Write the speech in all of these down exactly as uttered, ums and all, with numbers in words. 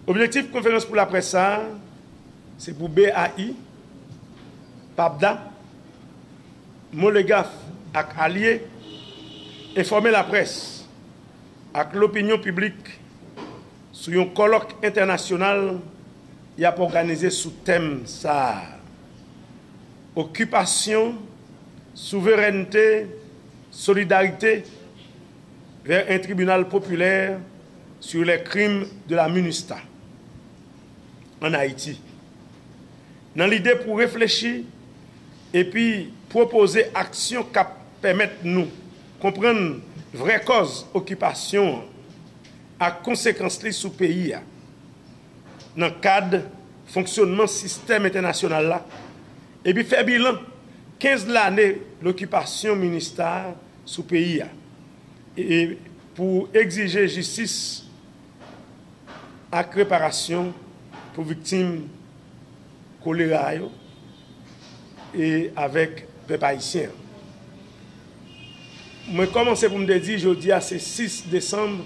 Objektif konferans pou laprès sa a, se pou B A I, PAPDA, Molegaf ak alye enfòme laprès ak lopinyon piblik sou yon kòlòk entènasyonal y ap òganize sou tèm sa a: Okipasyon, souverènte, solidarite, vers un tribunal populaire sur les crimes de la MINUSTAH en Haïti, nan lide pou reflechi epi pwopoze aksyon k ap pèmèt nou konprann vrè kòz okipasyon an ak konsekans li sou peyi a nan kad fonksyònman sistèm entènasyonal la, epi fè bilan kenz lane lokipasyon MINUSTAH sou peyi a, e pou egzije jistis ak reparasyon pou viktim kolera yo e avèk pèp ayisyen an. Mwen kòmanse pou m te di jodi a se sis desanm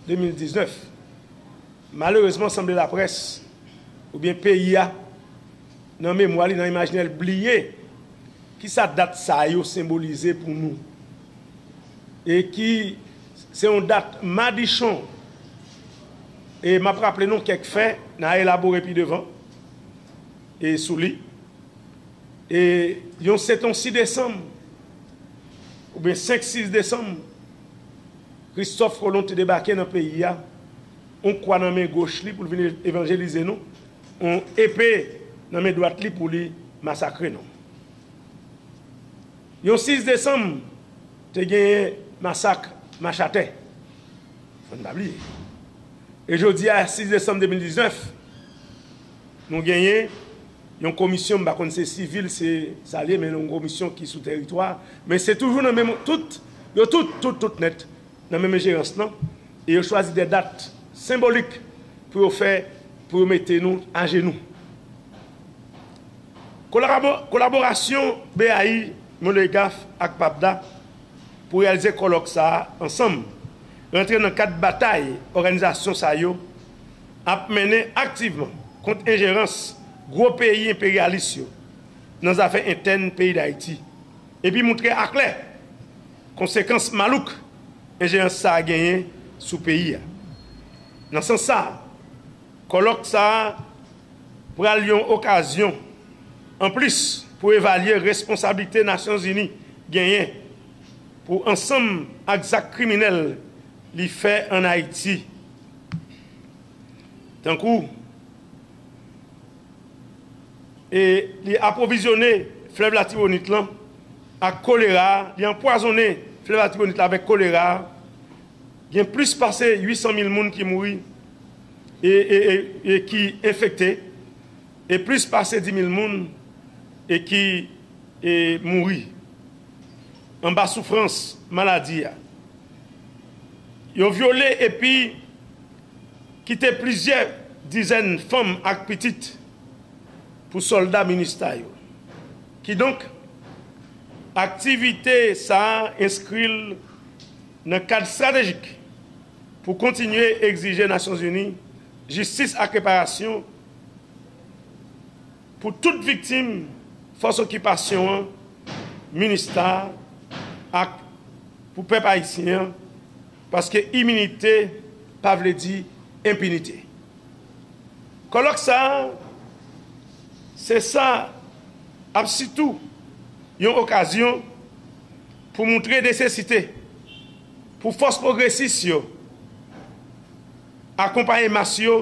de mil diznèf. Malerezman, sanble laprès oubyen peyi a, nan memwa li, nan imajinè l, bliye kisa dat sa yo senbolize pou nou. E ki se yon dat madichon. E m ap raple nou kèk fè, n a elabore pi devan e sou li. E yon, se t on sis desanm, oubyen senk, sis desanm, Kristòf Kolon te debake nan peyi a, on kwa nan men goch li pou l vin evanjelize nou, on epe nan men dwat li pou li masakre nou. Yon sis desanm, te genyen masak Machatè. Fò n pa bliye. E jodi a, sis desanm de mil diznèf, nou genyen yon komisyon, m pa konn se sivil, se sa l ye, men yon komisyon ki sou teritwa, men se toujou nan menm, tout, yo tout, tout, tout nèt, nan menm enjerans lan, e yo chwazi de dat senbolik pou yo fè, pou yo mete nou ajenou. Kolabo-, kolaborasyon B A I, Molegaf ak PAPDA pou reyalize kòlòk sa a ansanm rantre nan kad batay òganizasyon sa yo ap mennen aktivman kont enjerans gwo peyi enperyalis yo nan zafè entèn peyi Dayiti, epi moutre aklè konsekans malouk enjerans sa a genyen sou peyi a. Nan sans sa a, kòlòk sa a pral yon okazyon anplis pou evalye responsablite Nasyonzini genyen pou ansanm ak zak kriminèl li fè ann Ayiti, tankou, e, li apwovizyone flèv Latibonit lan ak kolera, li anpwazonnen flèv Latibonit la avèk kolera, gen plis pase uit san mil moun ki mouri e, e, e, e ki enfekte, e plis pase dis mil moun e ki, e, mouri anba soufrans maladi a. Yo vyole epi kite plizyè dizèn fanm ak pitit pou sòlda MINUSTAH yo. Kidonk, aktivite sa a enskri l nan kad estratejik pou kontinye egzije Nasyonzini jistis ak reparasyon pou tout viktim fòs okipasyon an, MINUSTAH, ak pou pèp ayisyen an, paske iminite pa vle di enpinite. Kòlòk sa a, se sa ap sitou yon okazyon pou moutre nesesite pou fòs pwogresis yo akonpaye mas yo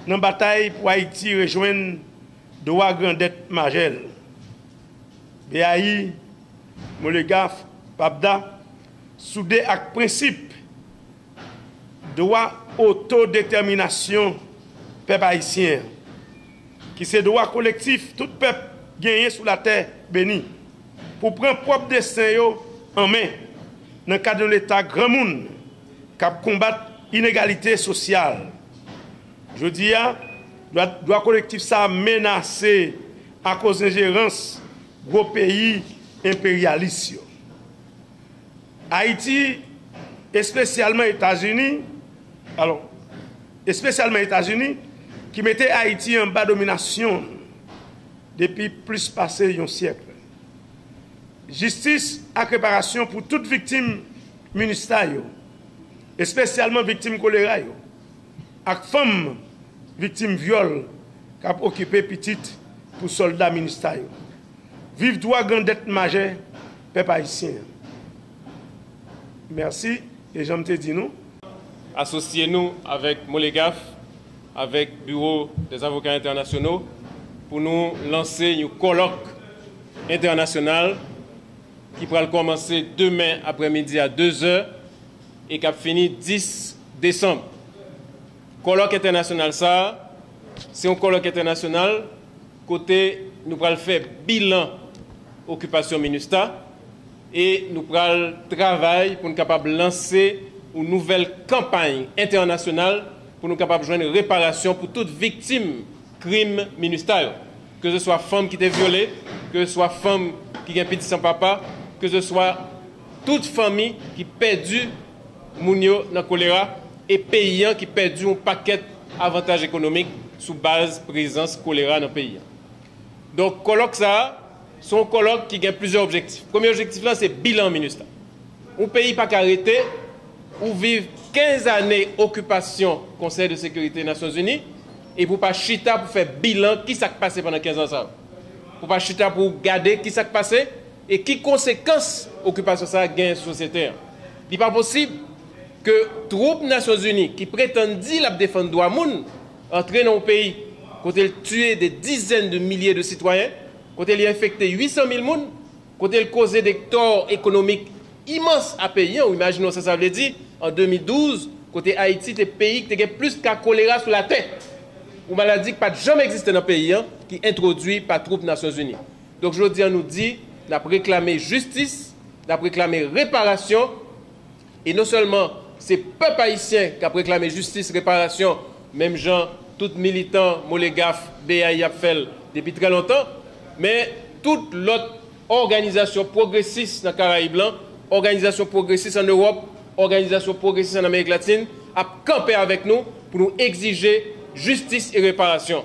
nan batay pou Ayiti rejwenn dwa grandèt majè l. B A I, Molegaf, PAPDA, soude ak prensip dwa otodetèminasyon pèp ayisyen an, ki se dwa kolektif tout pèp genyen sou latè beni, pou pran pwòp desten yo an men nan kad yon Leta granmoun k ap konbat inegalite sosyal. Jodi a, dwa, dwa kolektif sa a menase akoz enjerans gwo peyi enperyalis yo. Ayiti, espesyalman Etazini, alò, espesyalman Etazini, ki mete Ayiti anba dominasyon depi plis pase yon syèk. Jistis ak reparasyon pou tout viktim MINUSTAH yo, espesyalman viktim kolera yo, ak fanm viktim vyòl k ap okipe pitit pou sòlda MINUSTAH yo. Viv dwa grandèt majè pèp ayisyen an. Mèsi, e jan m te di nou. Asosye nou avèk MOLEGAF, avèk Bureau des Avocats Internationaux, pou nou lanse yon kòlòk entènasyonal ki pral kòmanse demen aprèmidi a de zè e k ap fini dis desanm. Kòlòk entènasyonal sa a, se yon kòlòk entènasyonal kote nou pral fè bilan okipasyon MINUSTAH e nou pral travay pou n kapab lanse yon nouvèl kanpay entènasyonal pou nou kapab jwenn reparasyon pou tout viktim krim MINUSTAH yo, ke se swa fanm ki te vyole, ke se swa fanm ki gen pitit san papa, ke se swa tout fanmi ki pèdi moun yo nan kolera e peyi an ki pèdi yon pakèt avantaj ekonomik sou baz prezans kolera nan peyi an. Donk, kòlòk sa a, se yon kòlòk ki gen plizyè objektif. Premye objektif la, se bilan MINUSTAH. Yon peyi pa ka rete, ou viv kenz ane okipasyon Konsèy de Sekirite Nasyonzini, epi w pa chita pou fè bilan ki sa k pase pandan kenz an sa yo. Pou w pa chita pou w gade ki sa k pase e ki konsekans okipasyon sa a genyen sou sosyete an. Li pa posib ke twoup Nasyonzini ki pretann di l ap defann dwa moun antre nan yon peyi kote l tiye de dizèn de milye de sitwayen, kote li enfekte uit san mil moun, kote l koze de tò ekonomik imans a peyi an. Ou imajine w sa sa vle di, an de mil douz, kote Ayiti te peyi ki te gen plis ka kolera sou latè. Yon maladi ki pa t janm egziste nan peyi an, ki entwodui pa twoup Nasyonzini. Donk, jodi a, nou di, n ap reklame jistis, n ap reklame reparasyon, e non sèlman se pèp ayisyen k ap reklame jistis, reparasyon, menm jan tout militan MOLEGAF, BAI ap fè l depi trè lontan, men tout lòt òganizasyon pwogresis nan Karayib lan, òganizasyon pwogresis ann Ewòp, òganizasyon pwogresis ann Amerik Latin ap kanpe avèk nou pou nou egzije jistis e reparasyon.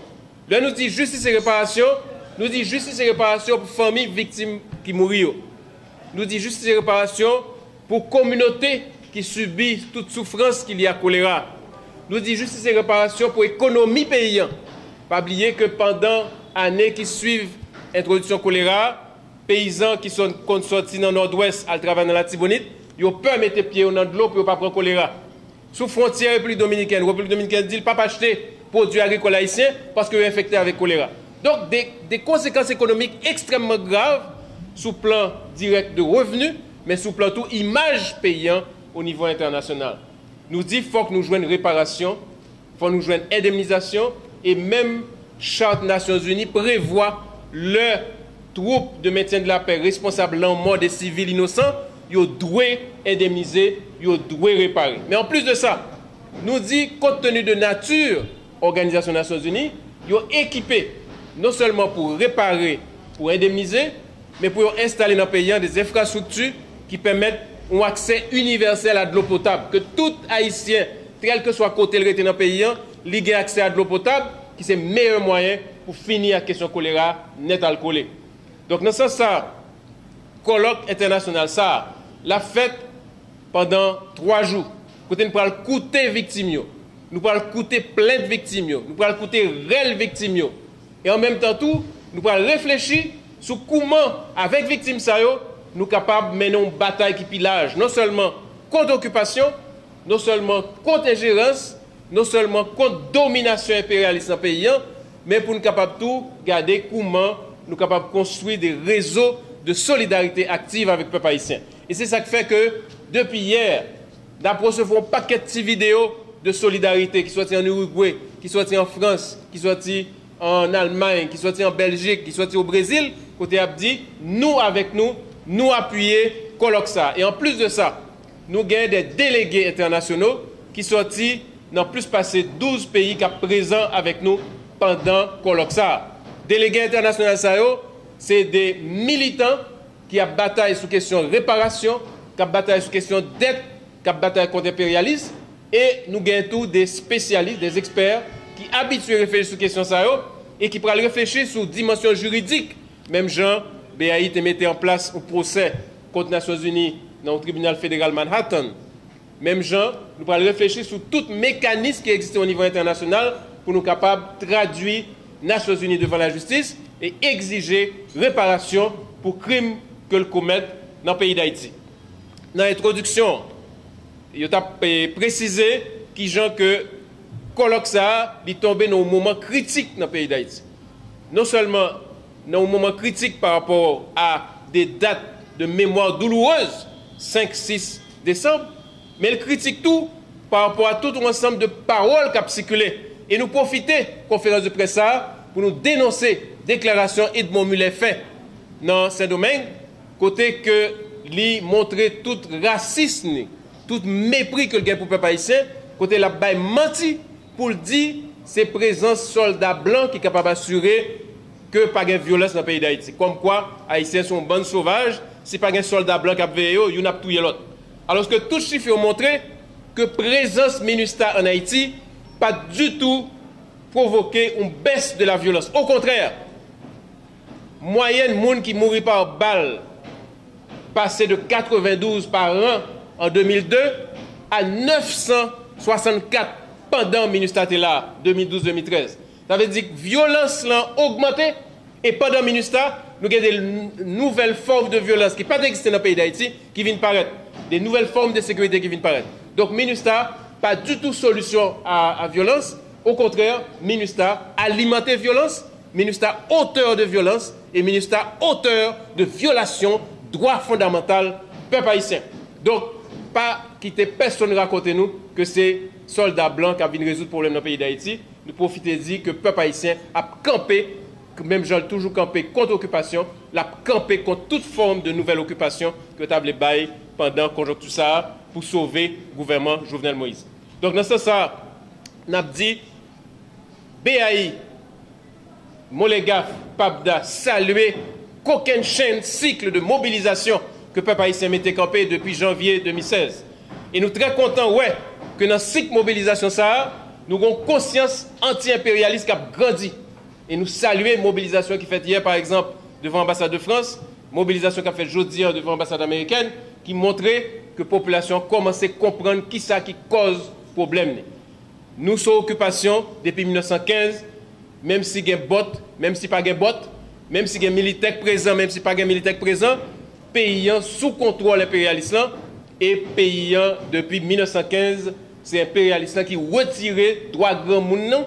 Lè nou di jistis e reparasyon, nou di jistis e reparasyon pou fanmi viktim ki mouri yo. Nou di jistis e reparasyon pou kominote ki sibi tout soufrans ki lye ak kolera. Nou di jistis e reparasyon pou ekonomi peyi an. Pa bliye ke pandan ane ki swiv entwodiksyon kolera, peyizan ki sòt, konn sòti nan Nòdwès al travay nan Latibonit, yo pè mete pye yo nan dlo pou yo pa pran kolera. Sou fwontyè Repiblik Dominikèn, Repiblik Dominikèn di l p ap achte pwodui agrikòl ayisyen paske yo enfekte avèk kolera. Donk, de, de konsekans ekonomik ekstrèmman grav sou plan dirèk de revni, men sou plan tou imaj peyi an o nivo entènasyonal. Nou di fòk nou jwenn reparasyon, fòk nou jwenn endemnizasyon, e menm Chart Nasyonzini prevwa lè twoup de mentyen de lapè responsab lanmò de sivil inosan, yo dwe endemnize, yo dwe repare. Men anplis de sa, nou di, kont teni de nati òganizasyon Nasyonzini, yo ekipe non sèlman pou repare, pou endemnize, men pou yo enstale nan peyi an de enfrastrikti ki pèmèt yon aksè inivèsèl a dlo potab, ke tout Ayisyen, kèlkeswa kote l rete nan peyi an, li gen aksè a dlo potab, ki se meyè mwayen pou fini ak kesyon kolera nèt al kole. Donk, nan sans sa a, kòlòk entènasyonal sa a, l ap fèt pandan twa jou, kote n pral koute viktim yo, nou pral koute plent viktim yo, nou pral koute rèl viktim yo. E an menm tan tou, nou pral reflechi sou kouman, avèk viktim sa yo, nou kapab mennen yon batay ki pi laj, non sèlman kont okipasyon, non sèlman kont enjerans, non sèlman kont dominasyon enperyalis nan peyi an, men pou n kapab tou gade kouman nou kapab konstwi de rezo de solidarite aktiv avèk pèp ayisyen. E se sa k fè ke, depi yè, n ap resevwa yon pakèt ti videyo de solidarite ki sòti ann Irigwe, ki sòti an Frans, ki sòti ann Almay, ki sòti an Bèljik, ki sòti o Brezil, kote y ap di, nou avèk nou, nou apiye kòlòk sa a. E anplis de sa, nou gen de delege entènasyonal ki sòti nan plis pase douz peyi k ap prezan avèk nou pandan kòlòk sa a. Delege entènasyonal sa yo, se de militan ki ap batay sou kesyon reparasyon, k ap batay sou kesyon dèt, k ap batay kont enperyalis, e nou gen tou de espesyalis, de ekspè, ki abitye reflechi sou kesyon sa yo e ki pral reflechi sou dimansyon jiridik, menm jan B A I te mete an plas yon pwosè kont Nasyonzini nan yon tribinal federal Manhattan. Menm jan, nou pral reflechi sou tout mekanis ki egziste o nivo entènasyonal pou nou kapab tradui Nasyonzini devan lajistis e egzije reparasyon pou krim ke l komèt nan peyi Dayiti. Nan entwodiksyon, yo t ap, eh, presize kijan ke kòlòk sa a, li tonbe nan yon moman kritik nan peyi Dayiti. Non sèlman nan yon moman kritik pa rapò a de dat de memwa doulourez, senk, sis desanm, men l kritik tou pa rapò a tout yon ansanm de pawòl k ap sikile. E nou pwofite konferans de près sa a pou nou denonse deklarasyon Edmond Muller fè nan Sendomeng, kote ke li montre tout rasism li, tout mepri ke l gen pou pèp ayisyen, kote l ap bay manti pou l di se prezans sòlda blan ki kapab asire ke pa gen vyolans nan peyi Dayiti. Kòmkwa, Ayisyen se yon bann sovaj, si pa gen sòlda blan k ap veye yo, youn ap touye lòt. Alòske tout chif yo montre ke prezans MINUSTAH ann Ayiti pa ditou pwovoke yon bès de la vyolans. Okontrè, mwayèn moun ki mouri pa bal pase de katrevendouz pa an an de mil de a nèf san swasannkat pandan MINUSTAH te la, de mil douz de mil trèz. Sa vle di vyolans lan ogmante, e pandan MINUSTAH, nou gen de n-, nouvèl fòm de vyolans ki pa t egziste nan peyi Dayiti, ki vin parèt. De nouvèl fòm de sekirite ki vin parèt. Donk, MINUSTAH pa ditou solisyon a, a vyolans. Okontrè, MINUSTAH alimante vyolans, MINUSTAH otè de vyolans, e MINUSTAH otè de vyolasyon dwa fondamantal pèp ayisyen. Donk, pa kite pèsonn rakonte nou ke se sòlda blan k ap vin rezoud pwoblèm nan peyi Dayiti. Nou pwofite di ke pèp ayisyen ap kanpe, menm jan l toujou kanpe kont okipasyon, l ap kanpe kont tout fòm de nouvèl okipasyon ke yo ta vle bay pandan konjonkti sa a pou sove gouvènman Jovenel Moïse. Donk, nan sans sa a, n ap di B A I, Molegaf, PAPDA salye kokennchenn sik de mobilizasyon ke pèp ayisyen mete kanpe depi janvye de mil sèz. E nou trè kontan wè ke nan sik mobilizasyon sa a, nou gen yon konsyans anti-enperyalis k ap grandi. E nou salye mobilizasyon ki fèt yè, pa egzanp, devan anbasad de Frans, mobilizasyon k ap fèt jodi a devan anbasad amerikèn, ki montre ke popilasyon an kòmanse konprann kisa ki kòz pwoblèm li. Nou sou okipasyon depi mil nèf san kenz, menm si gen bòt, menm si pa gen bòt, menm si gen militè k prezan, menm si pa gen militè k prezan, peyi an sou kontwòl enperyalis lan, e peyi an, depi mil nèf san kenz, se enperyalis lan ki retire dwa granmoun nan,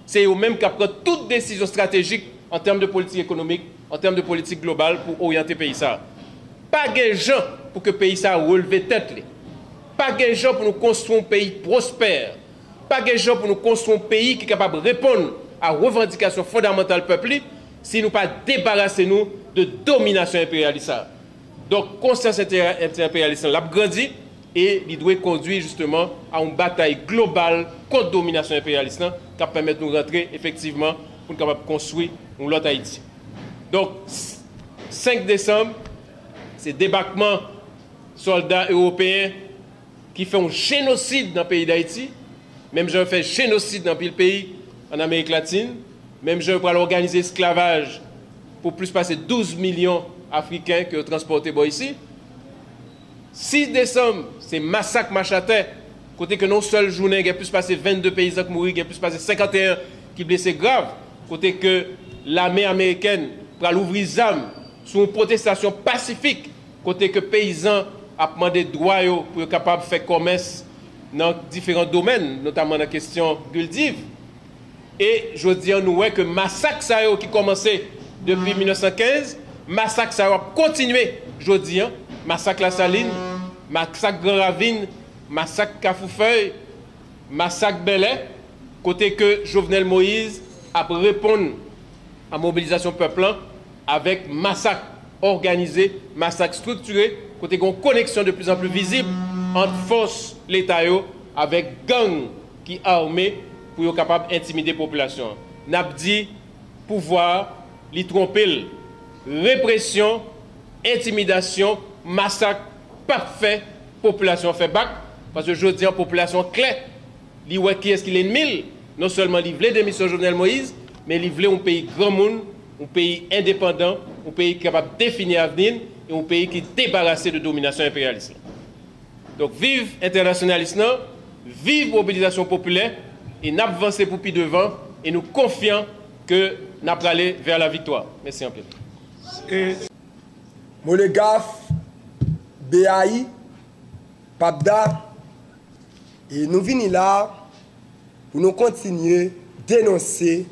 se yo menm k ap pran tout desizyon estratejik an tèm de politik ekonomik, an tèm de politik global pou oryante peyi sa a. Pa gen jan pou ke peyi sa a relve tèt li. Pa gen jan pou nou konstwi yon peyi pwospè. Pa gen jan pou nou konstwi yon peyi ki kapab reponn a revandikasyon fondamantal pèp li si nou pa debarase nou de dominasyon enperyalis sa a. Donk, konsyans enterya-, enperyalis lan, l ap grandi e li dwe kondwi jisteman a yon batay global kont dominasyon enperyalis lan k ap pèmèt nou rantre efektivman pou n kapab konstwi yon lòt Ayiti. Donk, s-, senk desanm, se debakman sòlda ewopeyen ki fè yon jenosid nan peyi Dayiti, menm jan yo fè jenosid nan anpil peyi ann Amerik Latin, menm jan yo pral òganize esklavaj pou plis pase douz milyon Afriken ke yo transpòte bò isi. Sis desanm, se masak Machatè, kote ke nan yon sèl jounen, gen plis pase vennde peyizan k mouri, gen plis pase senkanteyen ki blese grav, kote ke lame amerikèn pral ouvri zam sou yon pwotestasyon pasifik, kote ke peyizan ap mande dwa yo pou yo kapab fè kòmès nan diferan domèn, notaman nan kesyon gildiv. E jodi an, nou wè ke masak sa yo ki kòmanse depi mil nèf san kenz, masak sa yo ap kontinye jodi an. Masak Lasalin, masak Gran Ravin, masak Kafou Fèy, masak Bèlè, kote ke Jovenel Moïse ap reponn a mobilizasyon pèp lan avèk masak òganize, masak estrikire, kote gen yon koneksyon de pli an pli vizib ant fòs Leta yo avèk gang ki ame pou yo kapab entimide popilasyon an. N ap di pouvwa a, li twonpe l. Represyon, entimidasyon, masak p ap fè popilasyon an fè bak, paske jodi an popilasyon an klè, li wè kiyès ki lènmi l, Non sèlman li vle demisyon Jovenel Moïse, men li vle yon peyi granmoun, yon peyi endepandan, yon peyi ki kapab defini avni l, e yon peyi ki debarase de dominasyon enperyalis la. Donk, viv entènasyonalism nan, viv mobilizasyon popilè, e n ap vanse pou pi devan, e nou konfyan ke n ap prale vè la viktwa. Mèsi anpil. Molegaf, B A I, PAPDA, e nou vini la pou nou kontinye denonse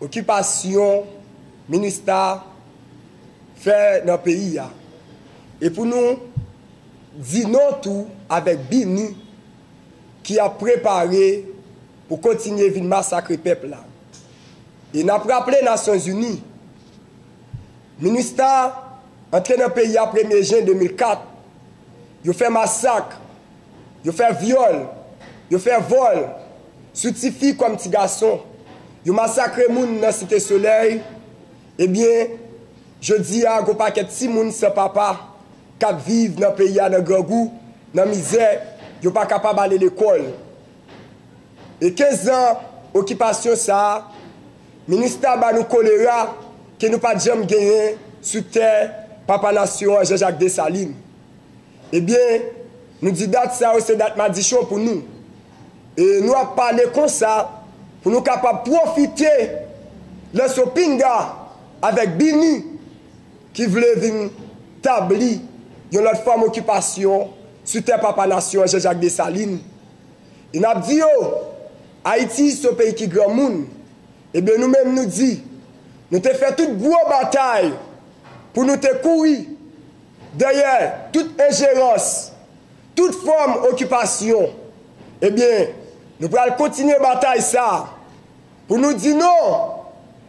okipasyon Minustah fè nan peyi a. E pou nou di non tou avèk BINUH ki ap prepare pou kontinye vin masakre pèp la. E n ap raple Nasyonzini, Minustah antre nan peyi a premye jen de mil kat. Yo fè masak, yo fè vyòl, yo fè vòl sou tifi kòm ti gason. Yo masakre moun nan Site Solèy. Ebyen, jodi a, gon pakèt timoun san papa k ap viv nan peyi a nan grangou, nan mizè, yo pa kapab ale lekòl. E kenz an okipasyon sa a, Minustah ba nou kolera ke nou pa t janm genyen sou tè papa nasyon an, Jean Jacques Dessalines. Ebyen, nou di dat sa yo se dat madichon pou nou. E nou ap pale konsa pou nou kapab pwofite lanse yon pinga avèk BINUH ki vle vin tabli yon lòt fòm okipasyon sou tè papa nasyon an, Jean Jacques Dessalines. E n ap di yo, Ayiti se yon peyi ki granmoun. Ebyen, nou menm nou di, nou te fè tout gwo batay pou nou te kouri dèyè tout enjerans, tout fòm okipasyon. Ebyen, nou pral kontinye batay sa a pou nou di non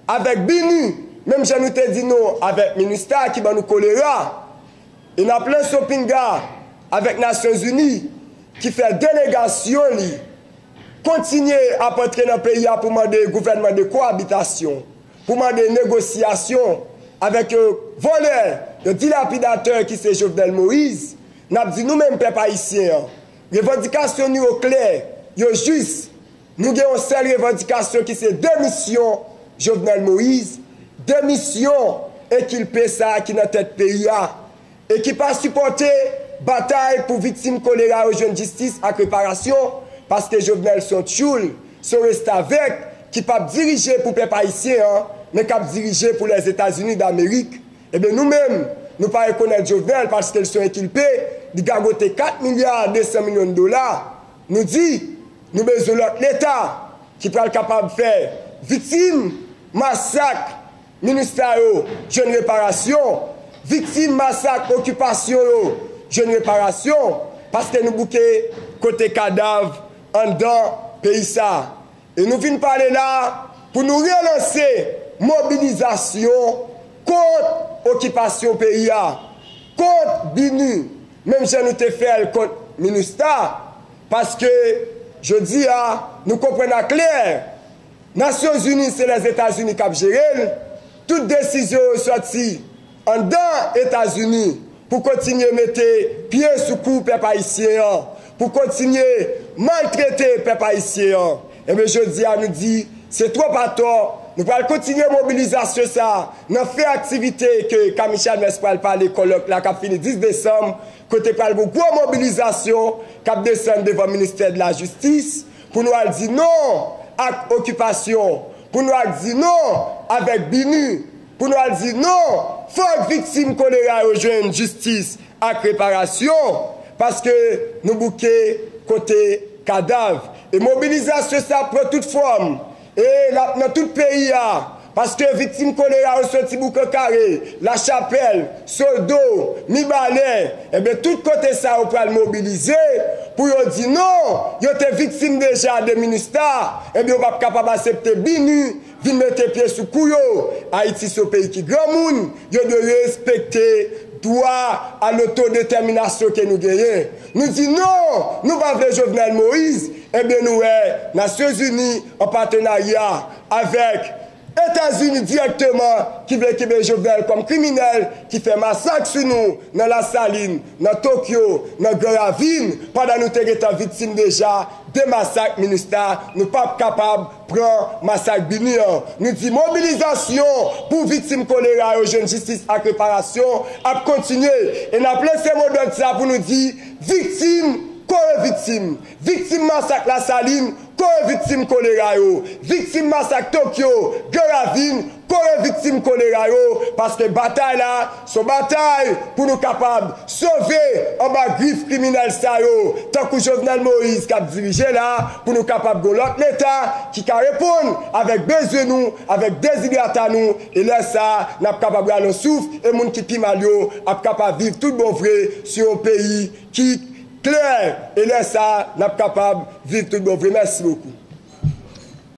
avèk BINUH, menm jan nou te di non avèk Minustah ki ban nou kolera. E n ap lanse yon pinga avèk Nasyonzini ki fè delegasyon li kontinye ap antre nan peyi a pou mande gouvènman de kowabitasyon, pou mande negosyasyon avèk yon vòlè, yon dilapidatè ki se Jovenel Moïse. N ap di nou menm pèp ayisyen an, revandikasyon nou yo klè, yo jis. Nou gen yon sèl revandikasyon ki se demisyon Jovenel Moïse, demisyon ekilpe sa a ki nan tèt peyi a e ki pa sipòte batay pou viktim kolera yo jwenn jistis ak reparasyon, paske Jovenel se yon tchoul, se yon restavèk ki p ap dirije pou pèp ayisyen an, men k ap dirije pou Lèzetazini Damerik. Ebyen, nou menm, nou pa rekonèt Jovenel paske l se yon ekilpe, li gagote kat milya de san milyon dola. Nou di, nou bezwen lòt leta ki pral kapab fè viktim masak Minustah yo jwenn reparasyon, viktim masak okipasyon yo jwenn reparasyon, paske nou bouke kote kadav anndan peyi sa. E nou vin pale la pou nou relanse mobilizasyon kont okipasyon peyi a, kont BINUH, menm jan nou te fè l kont Minustah, paske jodi a, nou konprann aklè, Nasyonzini se Lèzetazini k ap jere l, tout desizyon yo sòti anndan Etazini pou kontinye mete pye sou kou pèp ayisyen an, pou kontinye maltrete pèp ayisyen an. Ebyen, jodi a, nou di, se twòp atò, nou pral kontinye mobilizasyon sa a nan fen aktivite ke Kamichal Mès pral pale, kòlòk la k ap fini dis desanm, kote pral gen gwo mobilizasyon k ap desann devan ministè de lajistis, pou nou al di non ak okipasyon, pou nou al di non avèk BINUH, pou nou al di non, fòk viktim kolera yo jwenn jistis ak reparasyon, paske nou bouke kote kadav. E mobilizasyon sa ap pran tout fòm, e l ap nan tout peyi a, paske viktim kolera yo soti Boukankare, Lachapèl, Sodo, Mibalè, ebyen, tout kote sa yo pral mobilize pou yo di non, yo te viktim deja de Minustah, ebyen, yo p ap kapab aksepte BINUH vin mete pye sou kou yo. Ayiti se yon peyi ki granmoun, yo dwe respekte dwa a lotodetèminasyon ke nou genyen. Nou di non, nou pa vle Jovenel Moïse, ebyen, nou wè Nasyonzini an patenarya avèk Etazini dirèkteman ki vle kenbe Jovenel kòm kriminèl ki fè masak sou nou nan Lasalin, nan Tokyo, nan Gran Ravin, pandan nou te gentan viktim deja de masak MINUSTAH, nou p ap kapab pran masak Bini an. Nou di mobilizasyon pou viktim kolera yo jwenn jistis ak reparasyon ap kontinye. E n ap lanse modòd sa pou nou di viktim kore viktim. Viktim masak Lasalin kore viktim kolera yo. Viktim masak Tokyo, Gran Ravin kore viktim kolera yo, paske batay la se yon batay pou nou kapab sove anba grif kriminèl sa yo, tankou Jovenel Moïse k ap dirije la, pou nou kapab gen lòt Leta ki ka reponn avèk bezwen nou, avèk dezidrata nou, e lè sa a, n ap kapab rale yon souf, e moun ki pi mal yo ap kapab viv tout bon vre sou yon peyi ki klè, e lè sa a, n ap kapab viv tout bon vre. Mèsi bokou.